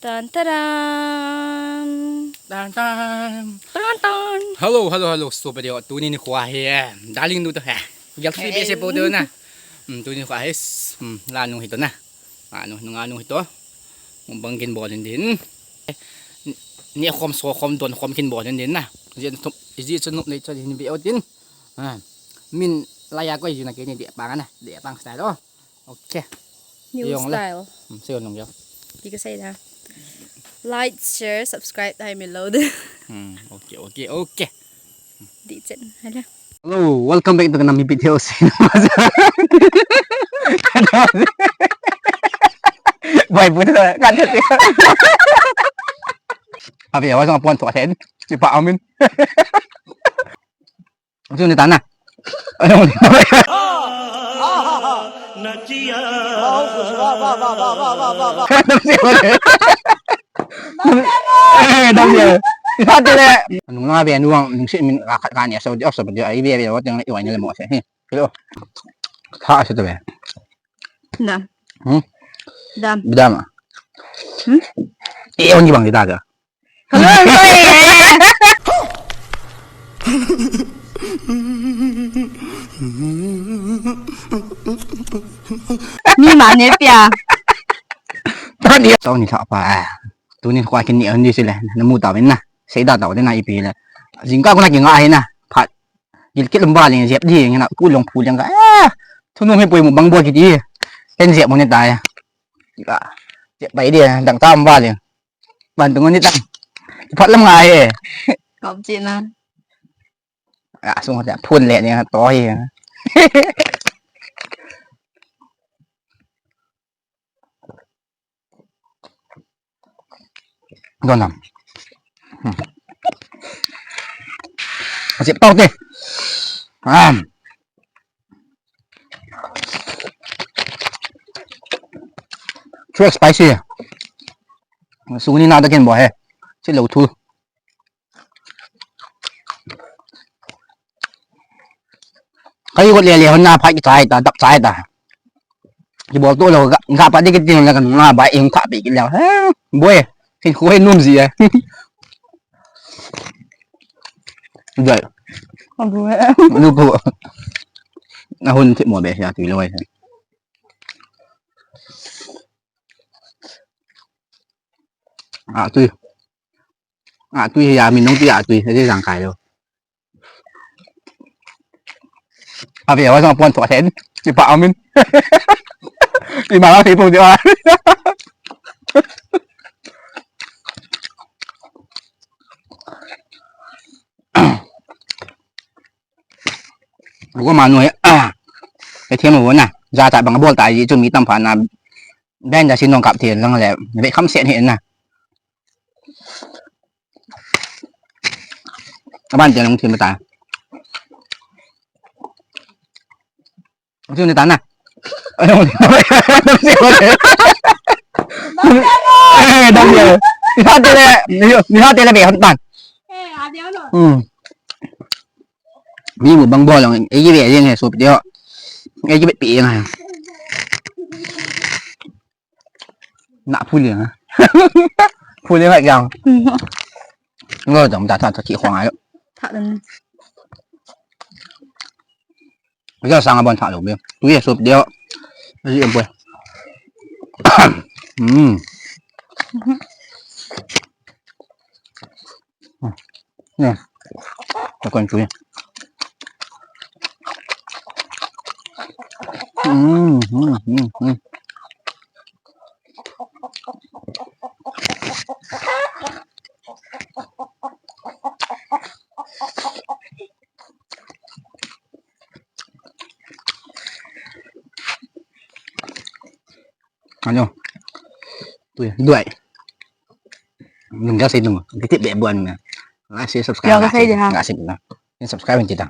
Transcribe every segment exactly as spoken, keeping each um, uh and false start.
Tan, taran. Tan, tan. Tan, tan. Hello, hello, hello. Super deo. Tuni nikho hi, eh, darling nu to he. Girlfriend be se po deo na. Hmm, tuni nikho hi, hmm, la nu hito na. La nu, nunga nu hito. Mukbang kin bol in din. Ni khom so khom don khom kin bol in din na. Ji chup, ji chup nei chup hin be o din. Ha. Min la ya ko ji na ke ni de pang na. De pang style o. Okay. New style. Hmm, se nung yo. Ti ka sei da. Like, share, subscribe, hai mi lo de. Hmm, okay, okay, okay. Di chen, hala. Hello, welcome back to Kanami Videos. Bai bu ta, kan ta. Abi, awas ngapon to aten. Si pa amin. Sini tanah. Ayun. Eh, dam dia. Ipat dia. Nung na be nuang nung si min ka ka ni so dia so dia ai be be wa teng i wa ni le mo se. Hello. Tha se to be. Dam. Hmm? Dam. Hmm? Eh, on ji bang dia. Ni ma ne pia. Tao ni tao pa. Tuni kho kin ni an di sile. Na mu tao na. Sei da tao na ipi le. Jingkah ko na kinga hi na. Phat. Gilkit lum ba ling jep di na. Pu long pu ling ka. Ah. Thunu me pui mu bang bo ki di. Ken jep mo ne ta ya. Ka. Jep bai di dang tam ba ling. Ban tung ni tang. Phat lam ngai e. Kop chi na. A sung ta phun le ni to hi. Don nam. Hmm. Sip tau te. Am. Too spicy. Suni na da ken bo he. Si lo thu. Kai ko le le hon na phai chai ta, dap chai ta. Ki bol to lo ga, ga pa de ki tin la kan na ba ing kha pi ki le. He, boy. Kin ko he num ji e. Dai. Abu e. Nu ko. Na hon thi mo be ya ti lo ai. A tui. A tui ya min nong ti a tui. He jang kai lo. A ve wa jong pon to then. Ti pa amin. Ti ma la ti pu ti a. Ko ma nu he. A. He thiam ho na. Ja ta bang bol ta ji chu mi tam pha na. Ben ja sin nong kap thiam lang le. Ve kham se ni na. Aban te nong thim ta. Thim ta na. Eh, dam dia. Ni ha te le, ni ha te le be hon tan. Hmm. Mi mu bang bo long, e ji be jeng he sup dio. E ji be pi jeng ha. Na phu liang a. Phu liang a yang. Ngo dong da tha tha ki khong a. Tha dan. Ga sang a bon tha lo be. Tu ye sup dio. Ji em pwe. Hmm. Nè. Cho con chuối. Ừm, ừm, ừm, ừm. Ano. Tui, duai. Nung ja sei nung. Titip be buan na. Nga sei subscribe. Yo, nga sei, sei di ha. Nga sei na. Ni subscribe kita.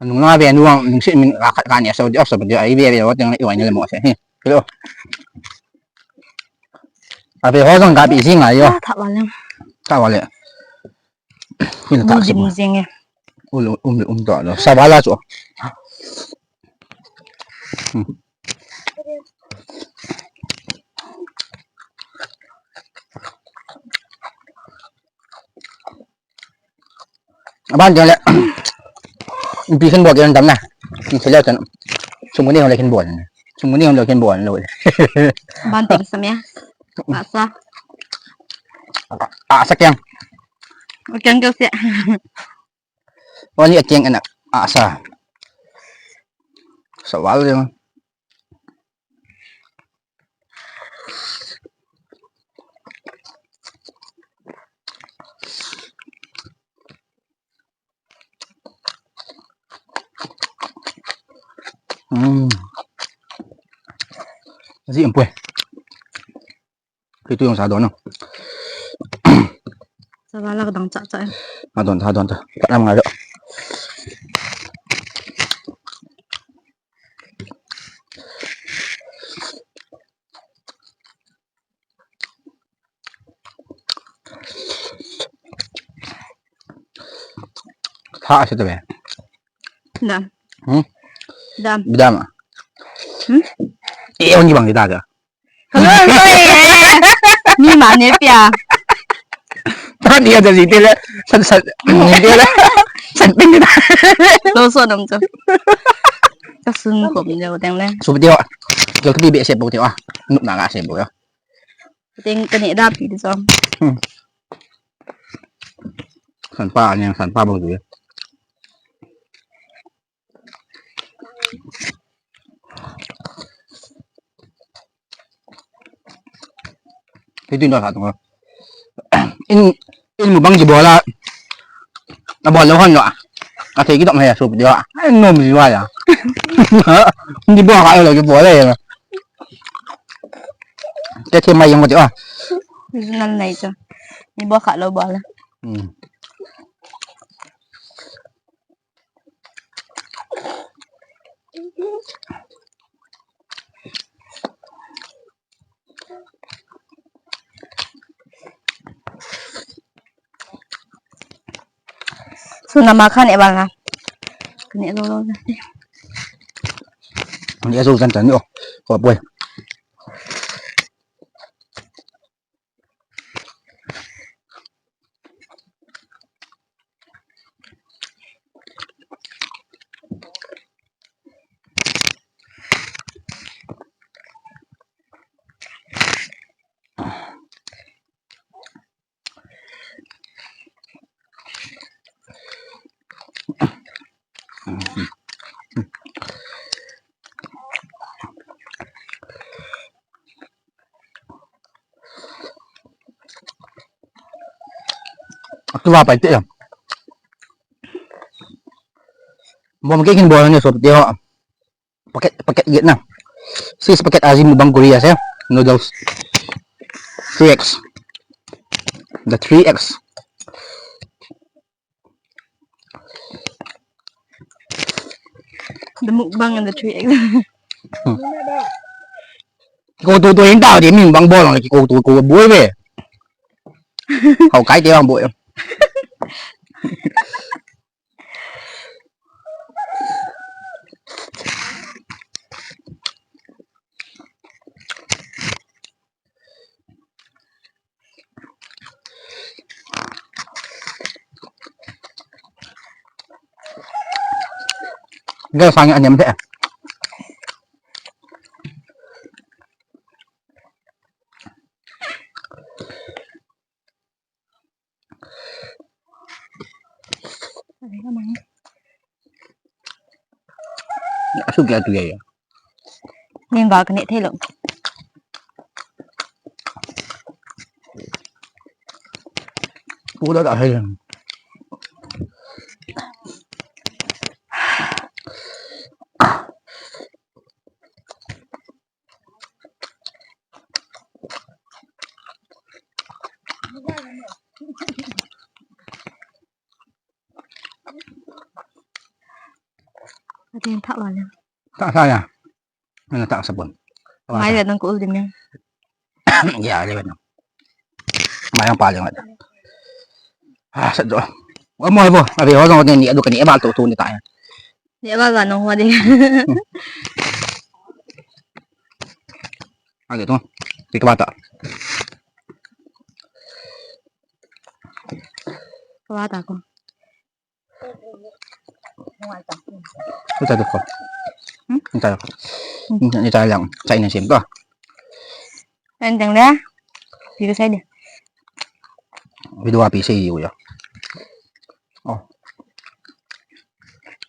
Nung na be nuang nung sei min ka ka ni so di so di ai be be wa teng i wa ni le mo se. He. Hello. A be ho jong ka bi jing a yo. Tha wa le. Tha wa le. Ni ta si. Ni jing e. Um, um, um, to lo. Sa ba la chu. Hmm. Aban dia le. Ipi khin bol kit tam na. Ni sila kan. Sumuni hong le khin bol. Sumuni hong le khin bol lo. Ban teng samia. Asa. Asa kiang. Kiang kiang sia. Oni akiang anak. Asa. Sawal dia. Hmm. Ji em poi. Kei tu jong sa don no. Sa ba la ka dang cha cha. Sa don, sa don cha. Ka nam ngai lo. Tha ase tabe. Dam. Hmm? Dam. Dam a. Hmm? Eh, oni bang di da ga. Hello, hello, eh. Ni ma ne pia. Tha ni a ja ji te le. San san. Ni te le. San pin ni da. Lo so nam cha. Ka sun ko mi le teng le. Su video. Ka bi be se bo te a. Nu na ga se bo ya. Teng ka ne da pi de so. Hmm. San pa ni san pa bo de. Hiti na sa tunga. In, in mukbang ji bola. Na bol lo han lo. Ka thei ki dom he su di wa. Ai nom ji wa ya. Di bol ka lo ji bola ya. Te te mai yang ko ti wa. Nan nai cha. Ni bol ka lo bola. Hmm. Su na ma khan e bal na. Khan e lo lo na. Khan e lo jan jan yo. Ko boy. Tua pai te. Bom ke kin bol ne so te ho. Packet, packet get na. Sis packet aji mukbang kuri ase. Noodles. Three X. The three X. The mukbang and the three X. Ko tu tu in ta di mukbang bol ki ko tu ko bol ve. Hao kai te bang bol. Ga sang a nem te. Asu kya tu ya. Nin ba ka ne thei lo. Pu da da hai. Atin thak la le. Thak sa ya. Nang thak sa pon. Mai le nang ko ul dim ne. Ya le nang. Mai ang pa le ngat. Ah, sa jo. Wa mo bo. Abi ho jong ni adu kani e bal tu tu ni ta. Ni e bal ba nong ho de. Age tu. Ti ka bata. Ka bata ko. Tu ta tu ko. Hmm? Ni ta. Hmm. Ni ta lang. Sa ina sim ko. Ang dang le. Di ko sa di. Video api sa iyo ya. Oh.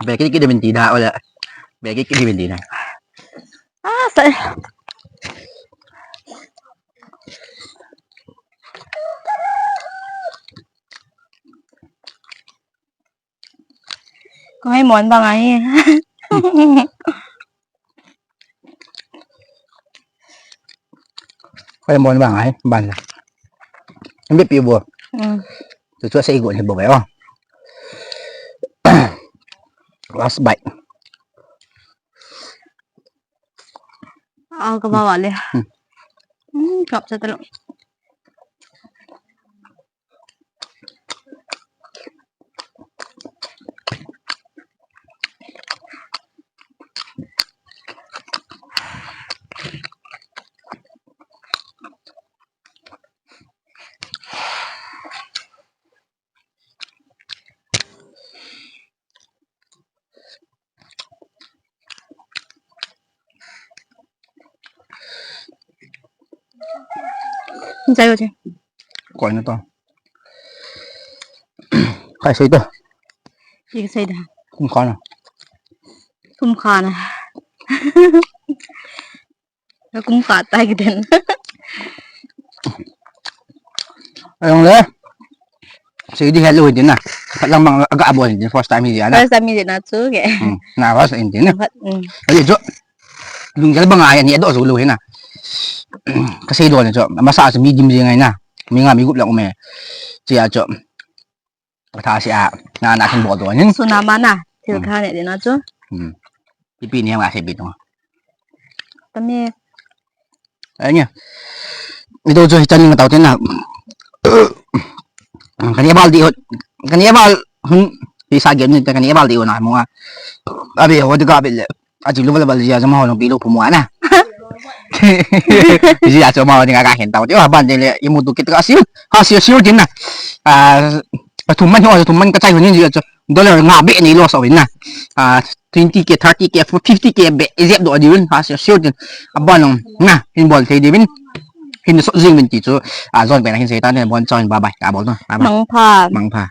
Beki ki de mentira, hola. Beki ki de mentira. Ah, sa. Ko hai mon bang ai. Ko hai mon bang ai, ban la. Ambi pi bo. Hmm. Tu tu sa igo ni bo ba, oh. Last bite. Ah, ka ba wale. Hmm. Hmm, kap sa talo. Jai ho je. Koi na to. Khai sei to. Ye sei da. Kum khana. Kum khana. Kum kha tai ki den. Ayong le. Sei di hello din na. Phat lang mang aga abo din first time hi na. First time hi na chu ke. Hmm. Na first time din na. Phat, hmm. Ai jo. Lunggel banga ya ni do zo lo hi na. Ka sei do ni jo. Masa chu mi dim jing ngai na. Mi nga mi gup lang ume. Chi a jo. Ka tha sia, na, na kin bol do nin. Suna mana, thil kha ne dina chu. Hmm. Pipi ni ma se bi to. Tami. Ai nia. Ido chu hitan ni tau tin na. Kani bal di hot. Kani bal hun. Pi sa game ni kani bal di hot na mo. Abi hot ka bi le. Aji lu bal bal jia jama ho no bi lu phu mo ana. Jia jama ho ni ka ka hen tau. Ti wa ban de le imu tu kit ka siu. Ha siu siu din na. Ah, pathum man ho, pathum man ka chai ho ni jia chu. Dollar nga be ni loss awin na. Ah, twenty K, thirty K, fifty K be jep do diu. Ha siu siu din. Aban na hin bol thei diu. Hin so jing min ti chu. Ah, jon be na hin sei ta ne bon chawin bye bye. Ka bol na. Bye bye. Mangpha. Mangpha.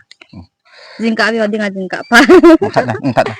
Jingkah view ding a jingkah pha. Ang that na, ang that na.